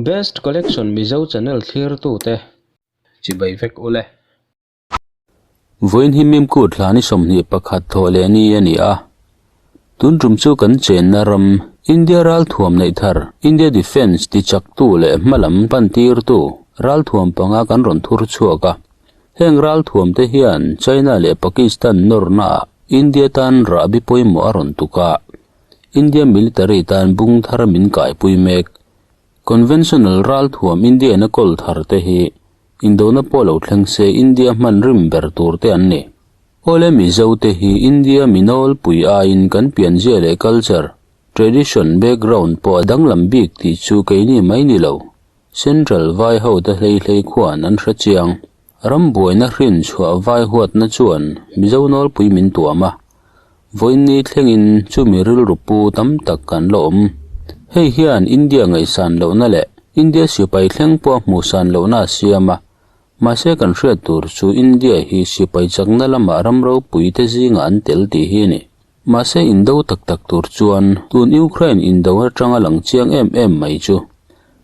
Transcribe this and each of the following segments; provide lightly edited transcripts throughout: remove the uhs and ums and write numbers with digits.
Best Collection Mizo channel thlirtute chibai vek ule. Vawiin hi Mimkut hla ni 21 thawh leh ni a ni a. Tun tum chu kan chenna ram India ralthuam neih thar, India Defence tichaktu leh hmalam pantirtu ralthuam panga kan rawn thur chhuak a. Heng ralthuam te hian China leh Pakistan nawrnaah India tan rahbi pawimawh a rawn tuk a. India military tan bung thar min kaipui mek. Conventional ralthuam India in a kawl thar te hi indona pawh lo thleng se India hman rim ber tur te an ni. Awle Mizo te hi India mi nawlpui aiin kan pianzia leh culture, tradition, background pawh a danglam bik tih chu keini mai ni lo. Central vai ho te hlei hlei khuan an hre chiang. Ram buaina hrin chhuah vai huatna chuan Mizo nawlpui min tuam a. Vawiinni thlengin chumi rilru pu tam tak kan la awm. Hei hian India ngaihsan lohna leh India sipai thleng pawh a hmuhsan lohna a siam a. Mahse kan hriat tur chu India hi sipai chakna lamah ram ropui te zingah an tel tih hi a ni. Mahse indo tak tak tur chuan tun Ukraine indo atanga lang chiang em em mai chu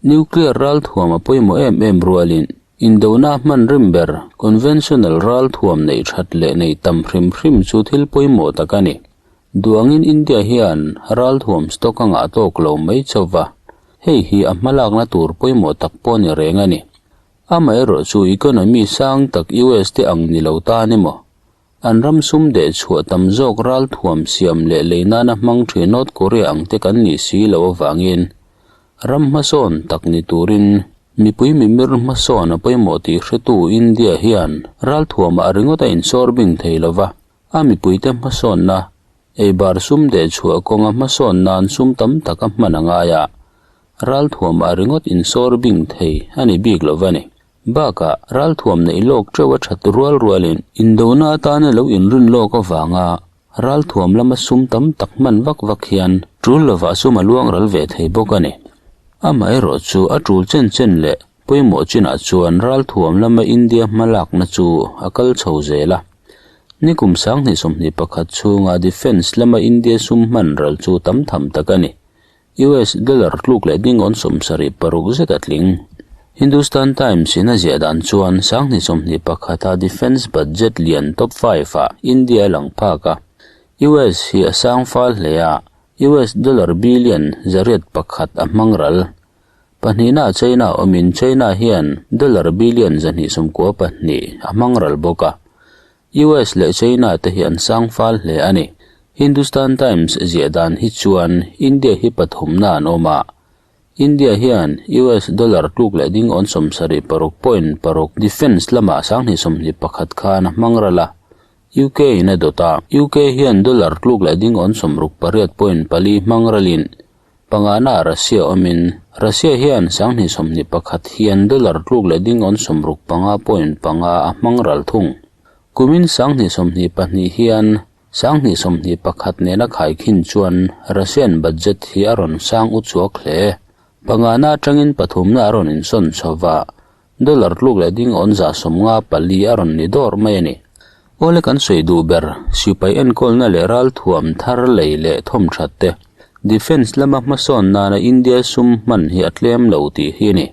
Nuclear ralthuam a pawimawh em em rualin Indona hman rim ber, conventional ralthuam neih that leh neih tam hrim hrim chu thil pawimawh tak a ni. Duangin India hian ralthuam stock a ngah tawk lo mai chauh va, hei hi a hmalakna tur pawimawh tak pawh ni reng a ni. Amaherawh chu economy sang tak US te ang ni lo tan emaw, an ram sum deh chhuah tam zawk ralthuam siam leh lei nana hmang thin North Korea ang te kan nih si loh avangin Ram hmasawn tak ni turin mipui mimir hmasawn a pawimawh tih hretu India hian ralthuamah ringawt a insawr bing thei lo va, a mipuite hmasawnna, eibar sum deh chhuah kawnga hmasawn nan sum tam tak a hman a ngai a, ralthuamah ringawt insawr bing thei a ni bik lo va ni. Bakah, ralthuam neih lawk teuh a that rual rualin indona atana lo inrin lawk avanga Ralthuam lama sum tam tak hman vak vak hian tul lovah sum a luang ral ve thei bawk a ni. Amaherawh chu a tul chen chen leh pawimawh chinah chuan ralthuam lama India hmalakna chu a kal chho zel a. Nikum 2021 chhunga defence lama India sum hman ral chu tam tham tak a ni. US dollar tluk leh dingawn 76 zet a tling. Hindustan Times in a ziah dan chuan 2021 a defence budget lian top five ah India a lang phak a. US hi a sang fal hle a, US dollar billion 101 a hmang ral. Pahnihna ah China awmin China hian dollar billion 292 a hmang ral bawk a. US leh China te hi an sang fal hle a ni. Hindustan Times ziah dan hi chuan India hi pathumna an awm a. India hian US dollar tluk leh ding awn 76.6 defence lamah 2021 khan a hmang ral a. UK in a dawt a. UK hian dollar tluk leh ding awn 68.4 hmang ralin Pangana Russia awmin, Russia hian 2021 hian dollar tluk leh ding awn 65.5 a hmang ral thung. Kumin 2022 hian 2021 nena khaikhin chuan Russian budget hi a rawn sang u chuak hle. Pangana atangin pathumna a rawn insawn chho va, dollar tluk leh ding awn 54 a rawn ni dawr mai a ni. Awle kan sawi duh ber, sipai enkawlna leh ralthuam thar lei leh thawmthat te, defence lama hmasawn nana India sum hman hi a tlem lo tih hi a ni.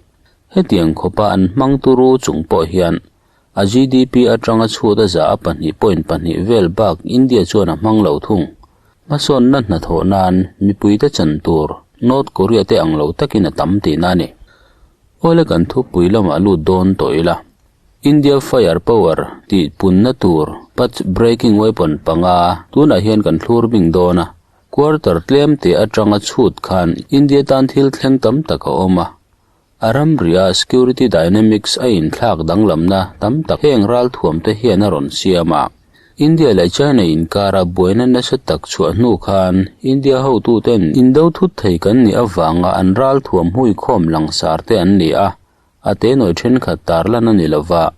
Hetiang khawpa an hmang turu chung pawh hian a GDP atanga chhut a za a pahnih point pahnih vel bak India chuan a hmang lo thung. Hmasawnna hnathawh nan mipuite chan tur North Korea te ang lo takin a tam tihna a ni. Awle kan thupui lamah lut dawn tawh ila. India Fire Power tih punna tur path breaking weapon panga tunah hian kan thlur bing dawn a. Quarter tlem te atanga chhut khan India tan thil thleng tam tak a awm a. A ramria security dynamics a inthlak danglamna tam tak heng ralthuam te hian a rawn siam a. India leh China inkara buaina nasa tak chhuah hnu khan India hotuten indo thut thei kan nih avanga an ralthuam huikhawm langsar te an ni a. A te nawi thenkhat tarlan a ni lova,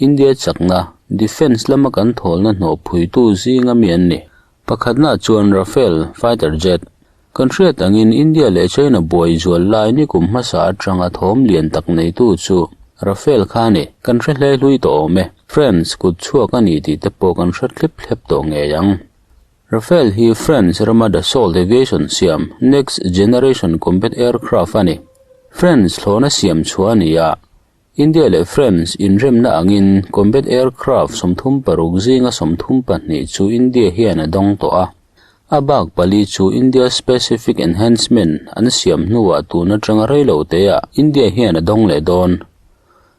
India chakna, defence lama kan thawlna hnawh phuitu zinga mi an ni. Pakhatna chuan Rafale fighter jet. Kan hriat angin India leh China buai zual lai nikum hmasa atanga thawm lian tak neitu chu Rafale kha a ni. Kan hre hle hlui tawh awm e. France kut chhuak a ni tih te pawh kan hre thlip thlep tawh ngei ang. Rafale hi France rama Dassault Aviation siam next generation combat aircraft a ni. France thlawhna siam chhuah a ni a, India leh France inremna angin combat aircraft 36 zinga 32 chu India hian a dawng tawh a, a bak pali chu India Specific Enhancement an siam hnuah tun atanga reilo teah India hian a dawng leh dawn.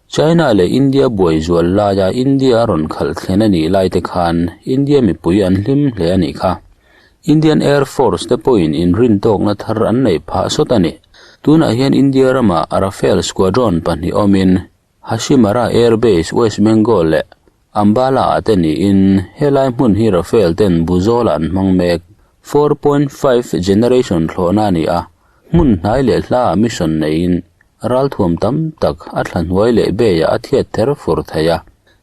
China leh India buai zual laia India a rawn khalh thlen a nih lai te khan India mipui an hlim hle a nih kha. Indian Air Force te pawhin inrintawkna thar an neih phah sawt a ni. Tunah hian India ramah Rafale Squadron pahnih awmin Hashimara Air Base, West Bengal leh Ambala ah te niin helai hmun hi Rafale ten Buzawlah an hmang mek. 4.5 generation thlawhna a ni a, hmun hnai leh hlaah mission neiin ralthuam tam tak a thla hnuai leh beiah a thiat ther fur thei a.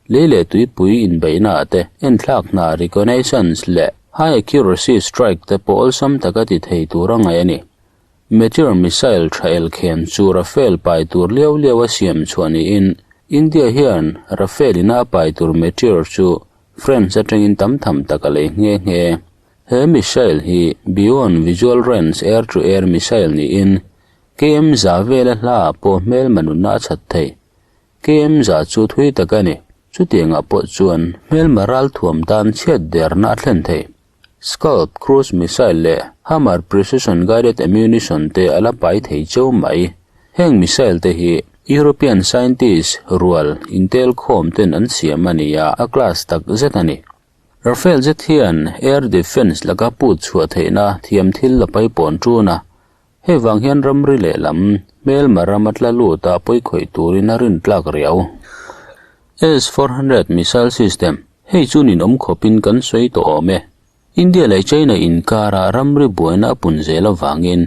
Lei leh tuipui inbeihna ah te enthlak hna reconnaissance leh high accuracy strike te pawh awlsam taka ti thei tur a ngaih a ni. Meteor missile tha elkhen chu Rafale pai tur liau liau a siam chhuah niin India hian Rafale ina a pai tur Meteor chu France atangin tam tham tak a lei nghe nghe. He missile hi Beyond Visual Range Air-to-Air missile niin KM za vela hla pawh hmelma nunna a chhat thei. KM za chu thui tak a ni. Chutiangah pawh chuan hmelma ralthuam tan chhiat derna a thlen thei. Scalp cruise missile leh Hammer precision guided ammunition te a la pai thei cheu mai. Heng missile te hi European scientist rual intel khawm ten an siam a ni a, a class tak zet a ni. Rafale zet hian air defence laka put chhuah theihna thiam thil a pai pawn ṭun a, hei vang hian ramri lehlam hmelma ram a tla lut a pawikhawih turin a rintlak riau. S-400 missile system, Hei chu ninawm khawpin kan sawi tawh awm e. India leh China inkarah ramri buaina a pun zel avangin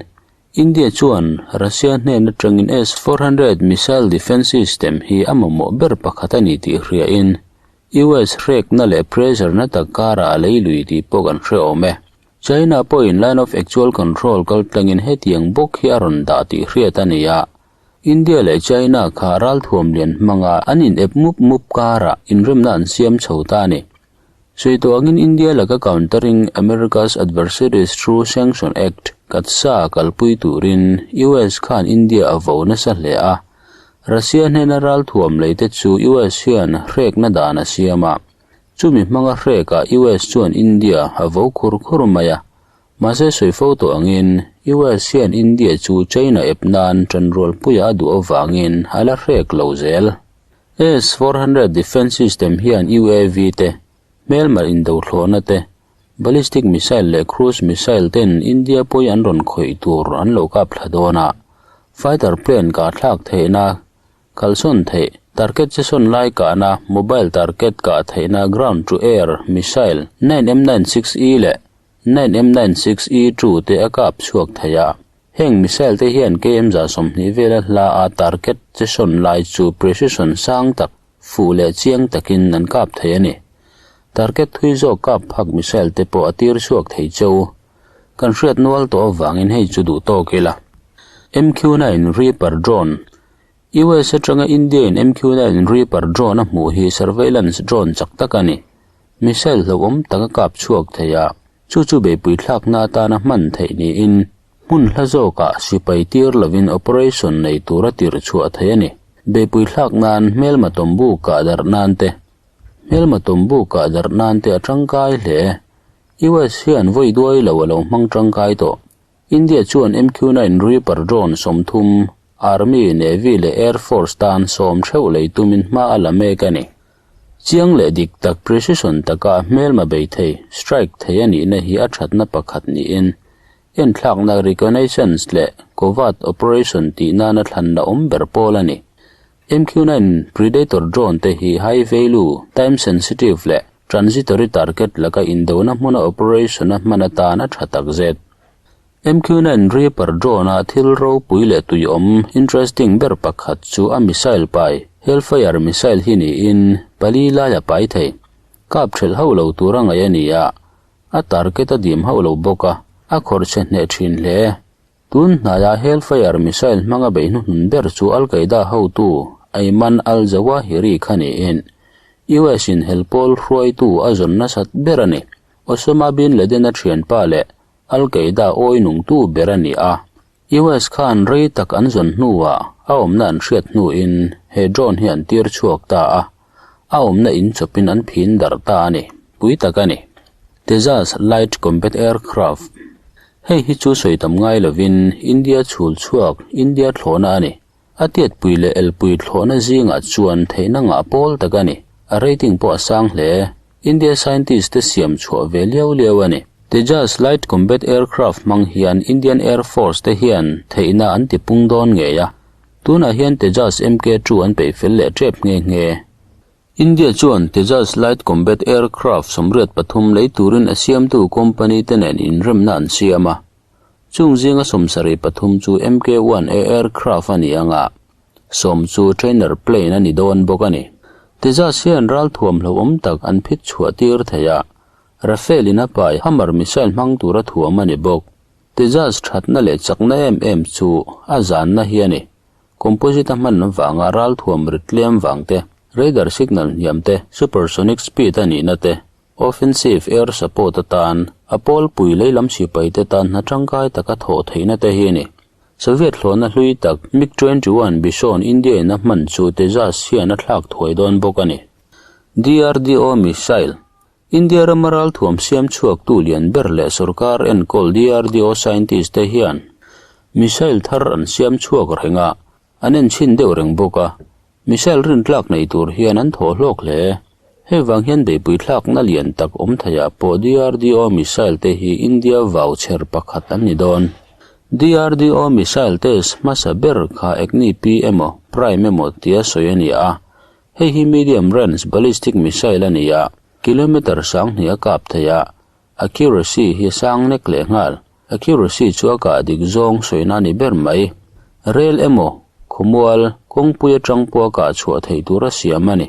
India chuan Russia hnen atangin S-400 missile defence system hi a mamawh ber pakhat a ni tih hriain US hrekna leh pressure na tak karah a lei lui tih pawh kan hre awm e. China pawhin line of actual control kaltlangin hetiang bawk hi a rawn dah tih hriat a ni a. India leh China kha ralthuam lian hmanga an in ep mup mup karah inremna an siam chho ta a ni. Sawi tawh angin India laka Countering America's Adversaries Through Sanction Act, CAATSA, kalpui turin US khan India a vo nasa hle a. Russia hnena ralthuam lei te chu US hian hrekna dan a siam a. Chumi hmanga hrekah US chuan India a vo khur khur mai a. Mahse sawi fo tawh angin US hian India chu China ep nan tanrualpuia a duh avangin a la hrek lo zel. S-400 defence system hian UAV te, hmelmar indothlawhna te, ballistic missile leh cruise missile ten India pawi an rawn khawih tur an lo kap thla dawn a, fighter plane kah thlak theihna Kalsawn theih, target che sawn lai kahna, mobile target kah theihna ground to air missile 9M96E leh 9M96E2 te a kap chhuak thei a. Heng missile te hian KM 20 vela hla a target che sawn lai chu precision sang tak, fuh leh chiang takin an kap thei a ni. Target thui zawk kap phak missile te pawh a tir chhuak thei cheu. Kan hriat nual tawh avangin hei chu duh tawk ila. MQ-9 Reaper drone US atanga India-in MQ-9 Reaper drone a hmuh hi surveillance drone chak tak a ni. Missile hlauhawm tak a kap chhuak thei a, chu chu beihpui thlakna atana hman theih niin hmun hla zawkah sipai tir lovin operation nei tura tirh chhuah theih a ni. Beihpui thlak nan hmelma tawmbu kah darh nan te hmelma tawmbu kah darh nan te a tangkai hle. US hian vawi duai lo a lo hmang tangkai tawh. India chuan MQ-9 Reaper drone 30, Army, Navy leh Air Force tan sawm theuh lei tumin hma a la mek a ni. Chiang leh dik tak precision taka hmelma bei thei, strike thei a nihna hi a thatna pakhat niin enthlakna reconnaissance leh covert operation tih nana thlanna awm ber pawl a ni. MQ-9 Predator drone te hi high value, time sensitive leh transitory target laka indona hmuna operation a hman atan a tha takzet. MQ-9 Reaper drone-a thil ropui leh tuiawm, interesting, ber pakhat chu a missile pai, Hellfire missile hi niin pali lai a pai thei. Kap thelh hauh lo tur a ngaih a ni a, a target a dim hauh lo bawk a, a khawrh chhe hneh thin hle. Tun hnaiah Hellfire missile hmanga beih hnuhnun ber chu Al-Qaeda hotu Ayman al-Zawahiri kha niin US-in helpawl hruaitu a zawn nasat ber a ni. Osama bin Laden-a thianpa leh Al-Qaeda awi nungtu ber a ni a. US khan rei tak an zawn hnuah a awmna an hriat hnuin he drone hi an tir chhuak ta a, a awmna in chawpin an phin darh ta a ni. Pui tak a ni. Tejas Light Combat Aircraft Hei hi chu sawi tam ngai lovin India chhul chhuak India thlawhna a ni. A tiatpui leh elpui thlawhna zingah chuan theihna ngah pawl tak a ni. A rating pawh a sang hle. India scientist te siam chhuah ve liau liau a ni. Tejas Light Combat Aircraft hmang hian Indian Air Force te hian theihna an ti pung dawn ngei a. Tunah hian Tejas MK two an peih fel leh tep nghe nghe. India chuan Tejas Light Combat Aircraft 83 lei turin a siamtu company te nen inremna an siam a. Chung zinga 73 chu MK-1A aircraft a ni ang a, sawm chu trainer plane a ni dawn bawk a ni. Tejas hian ralthuam hlauhawm tak an phit chhuah tir thei a, Rafale in a pai Hammer missile hmang tura thuam a ni bawk. Tejas thatna leh chakna em em chu a zanna hi a ni. Composite a hman avanga ralthuam rit tlem vang te, radar signal hniam te, supersonic speed a nihna te, Offensive air support atan a pawlpui leilam sipaite tan hna tangkai taka thawh theihna te hi a ni. Soviet hlawhna hlui tak MiG 21 Bison India in a hman chu Tejas hian a thlak thuai dawn bawk a ni. DRDO Missile, India rama ralthuam siam chhuaktu lian ber leh sorkar enkawl DRDO scientist te hian missile thar an siam chhuak reng a, An en chhin deuh reng bawk a, missile rintlak nei tur hian an thawh hlawk hle. Hei vang hian beihpui thlakna lian tak awm theiah pawh DRDO missile te hi India vau chher pakhat an ni dawn. DRDO missile test hmasa ber kha Agni P emaw Prime emaw tia sawi a ni a, hei hi medium range ballistic missile a ni a, kilometre 2000 a kap thei a, Accuracy hi a sang nek leh nghal. Accuracy chu a kah dik zawng sawina a ni ber mai. Rel emaw, khawmual, kawngpui atang pawh a kah chhuah theih tur a siam a ni.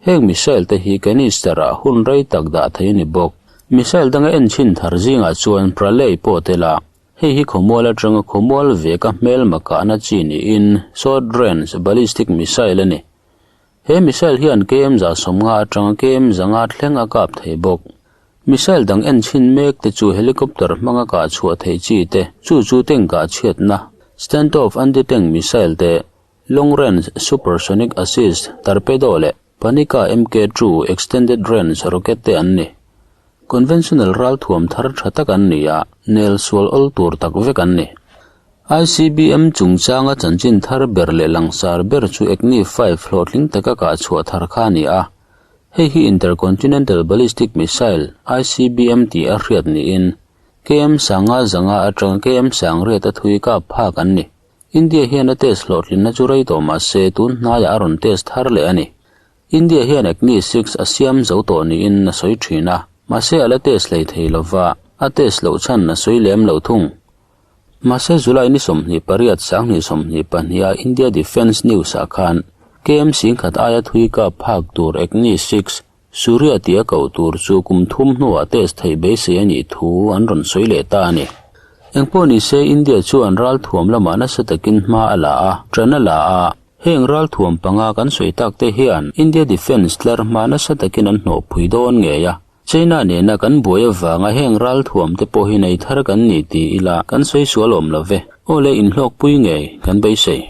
Heng missile te hi canister ah hun rei tak dah thei a ni bawk. Missile danga en chhin thar zingah chuan Pralay pawh tel a, hei hi khawmual atanga khawmual veka hmelma kahna chi niin short range ballistic missile a ni. He missile hian KM 150 atanga KM 500 thleng a kap thei bawk. Missile dang en chhin mek te chu helicopter hmanga kah chhuah theih chi te, chu chu tank kah chhiatna, stand-off anti-tank missile te, long-range supersonic assist torpedo leh Panika MK-2 extended range rocket te an ni. Conventional ralthuam thar tha tak an ni a, nel sual awl tur tak vek an ni. ICBM chungchanga chanchin thar ber leh langsar ber chu Agni 5 hlawhtling taka kah chhuah thar kha a ni a. Hei hi Intercontinental Ballistic Missile, ICBM, tih a hriat niin KM sanga zanga atanga KM sangriat a thui kap phak an ni. India hian a test hlawhtlinna chu rei tawh mah se tun hnaiah a rawn test thar leh a ni. India hian Agni 6 a siam zo tawh niin a sawi thin a, mahse a la test hlei thei lova, a test loh chhan a sawi lem lo thung. Mahse July ni 28 2022 a India Defence News ah khan KM singkhat aia thui kap phak tur Agni 6 Surya tia koh tur chu kum thum hnuah test theih beisei a nih thu an rawn sawi leh ta a ni. Engpawh nise India chuan ralthuam lamah nasa takin hma a la a, ṭan a la a, Heng ralthuam panga kan sawi tak te hian India Defence tlar hma nasa takin an hnawhpui dawn ngei a. China nena kan buai avanga heng ralthuam te pawh hi nei thar kan ni ti ila kan sawi sual awm lo ve. Aw le inhlawkpui ngei kan beisei.